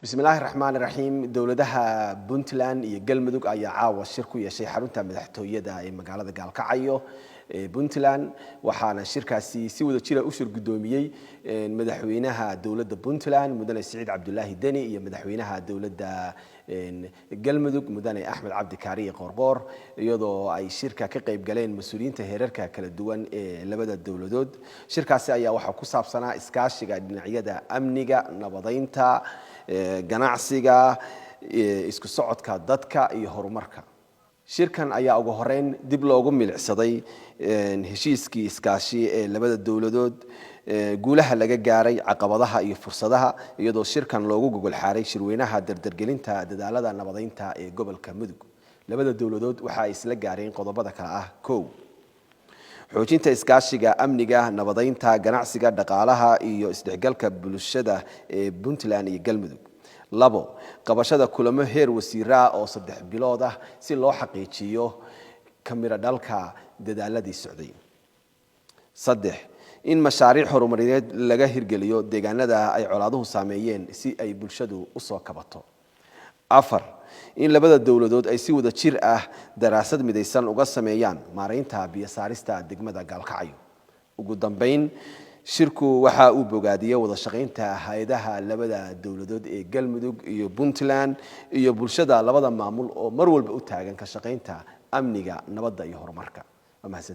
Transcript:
Bismillaahi raxmaani raxiim. Dowladaha Puntland iyo Galmudug ayaa caawa shir ku yeeshay xarunta madaxtooyada ee magaalada Gaalkacyo ee Puntland, waxaana shirkaasi si wada jira u shir guddoomiyey madaxweynaha dowladda Puntland, Mudane Siciid Cabdulaahi Deni, iyo madaxweynaha dowladda Galmudug, Mudane Axmed Cabdi Kaariye Qoorqoor, iyadoo ay shirka ka qayb galeen mas-uuliyiinta heerarka kala duwan ee labada dowladood. Shirkaasi ayaa waxaa ku saabsanaa iskaashiga dhinacyada amniga, nabadeynta, ganacsiga, isku socodka dadka iyo horumarka. Shirkan ayaa ugu horeyn dib loogu milicsaday heshiiskii iskaashi ee labada dowladood, guulaha laga gaaray, caqabadaha iyo fursadaha, iyadoo shirkan loogu gogol xaaray shirweynaha dardargelinta dadaalada nabadeynta ee gobolka Mudug. Labada dowladood waxa ay isla gaareen qodobada kale ah: 1, xoojinta iskaashiga amniga, nabadeynta, ganacsiga, dhaqaalaha iyo isdhexgalka bulshada ee Puntland iyo Galmudug; 2, qabashada kulamo heer wasiiraa oo 3 bilood ah si loo xaqiijiyo kamiro dhalka dadaaladii socday; 3, in mashaariic horumarineed laga hirgeliyo deegaanada ay colaaduhu saameeyeen si ay bulshadu usoo kabato; 4, in labada dowladood ay si wada jir ah daraasad midaysan uga sameeyaan maaraynta biyo saarista degmada Gaalkacyo. Ugu dambeyn, shirku waxa uu bogaadiyey wada shaqaynta hay-adaha labada dowladood ee Galmudug iyo Puntland iyo bulshada labada maamul oo mar walba u taagan ka shaqaynta amniga, nabadda iyo horumarka. Waa mahadsantihiin.